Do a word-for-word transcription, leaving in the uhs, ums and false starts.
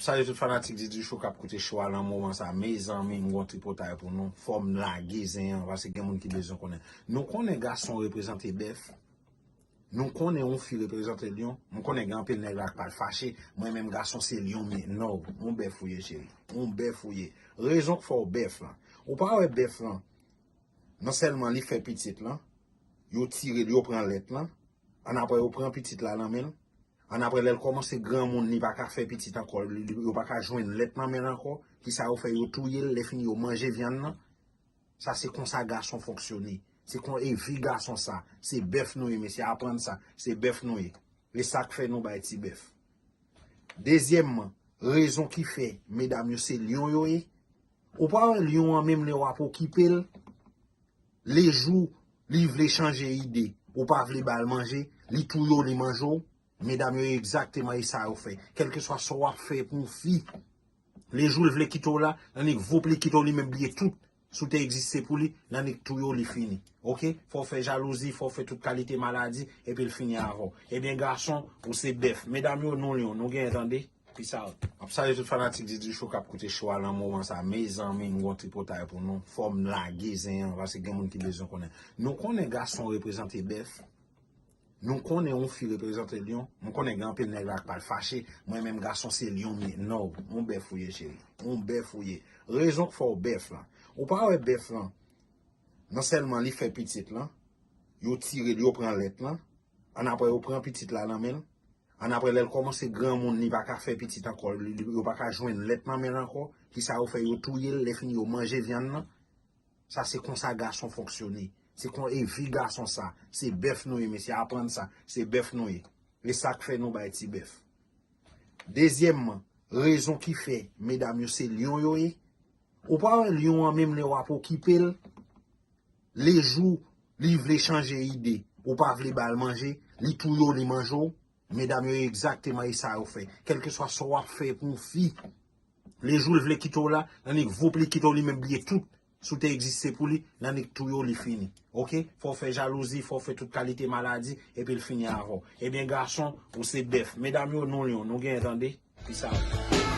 Salye tout fanatik Didi Show k ap koute show a nan moman sa. Mezanmi, m gon tripotay pou nou. Fò m lage zen an, paske gen moun ki bezwen konnen. Nou konnen gason reprezante bèf. Nou konnen yon fi reprezante lyon. M konnen gen anpil nèg la k pral fache. Mwen menm gason se lyon m ye. Non, yon bèf ou ye, cheri. Yon bèf ou ye. Rezon k fè w bèf lan. Ou pa wè bèf lan? Non sèlman li fè pitit lan, yo tire l, yo pran lèt lan. Annapre yo pran pitit la nan men l. Annapre lè l kòmanse granmoun, li pa ka fè pitit ankò, li, li, yo pa ka jwenn lèt nan men l ankò. Kisa yo fè? Yo touye l, lè fini yo manje vyann nan. Sa se konsa gason fonksyone. Se kon e vi gason sa. Se bèf nou ye, mesye, aprann sa. Se bèf nou ye. E sa k fè nou bay ti bèf. Dezyèmman, rezon ki fè medam yo se lyon yo ye. Ou pa wè lyon an menm lè w ap okipe l, lejou li vle chanje ide, ou pa vle ba l manje, li touye w, li manje w. Medam yo egzakteman e sa yo fè. Kèlkeswa sa w ap fè pou yon fi, lejou l vle kite w la, nan nik voup li kite w, li menm bliye tout. Si w te egziste pou li, nan nik touye w, li fini. Oke? Fò w fè jalouzi, fò w fè tout kalite maladi, epi l fini avè w. Ebyen, gason, ou se bèf. Medam yo, nou lyon, nou genyen tande. Peace out. M ap salye tout fanatik Didi Show k ap koute show a nan moman sa. Mezanmi, m gon tripotay pou nou. Fò m lage zen an, paske gen moun ki bezwen konnen. Nou konnen gason reprezante bèf. Nou konnen yon fi reprezante lyon. M konnen gen anpil nèg la k pral fache. Mwen menm gason se lyon m ye. Non, yon bèf ou ye, cheri. Yon bèf ou ye. Rezon k fè w bèf lan. Ou pa wè bèf lan? Non sèlman li fè pitit lan, yo tire l, yo pran lèt lan. Annapre yo pran pitit la nan men l. Annapre lè l kòmanse granmoun, li pa ka fè pitit ankò, li, li, yo pa ka jwenn lèt nan men l ankò. Kisa yo fè? Yo touye l, lè fini yo manje vyann nan. Sa se konsa gason fonksyone. Se kon e vi gason sa. Se bèf nou ye, mesye, aprann sa. Se bèf nou ye. E sa k fè nou bay ti bèf. Dezyèmman, rezon ki fè medam yo se lyon yo ye. Ou pa wè lyon an menm lè w ap okipe l, lejou li vle chanje ide, ou pa vle ba l manje, li touye w, li manje w. Medam yo egzakteman e sa yo fè. Kèlkeswa sa w ap fè pou yon fi, lejou l vle kite w la, nan nik voup li kite w, li menm bliye tout. Si w te egziste pou li, nan nik touye w, li fini. Oke? Fò w fè jalouzi, fò w fè tout kalite maladi, epi l fini avè w. Ebyen, gason, ou se bèf. Medam yo, nou lyon, nou genyen tande. Peace out.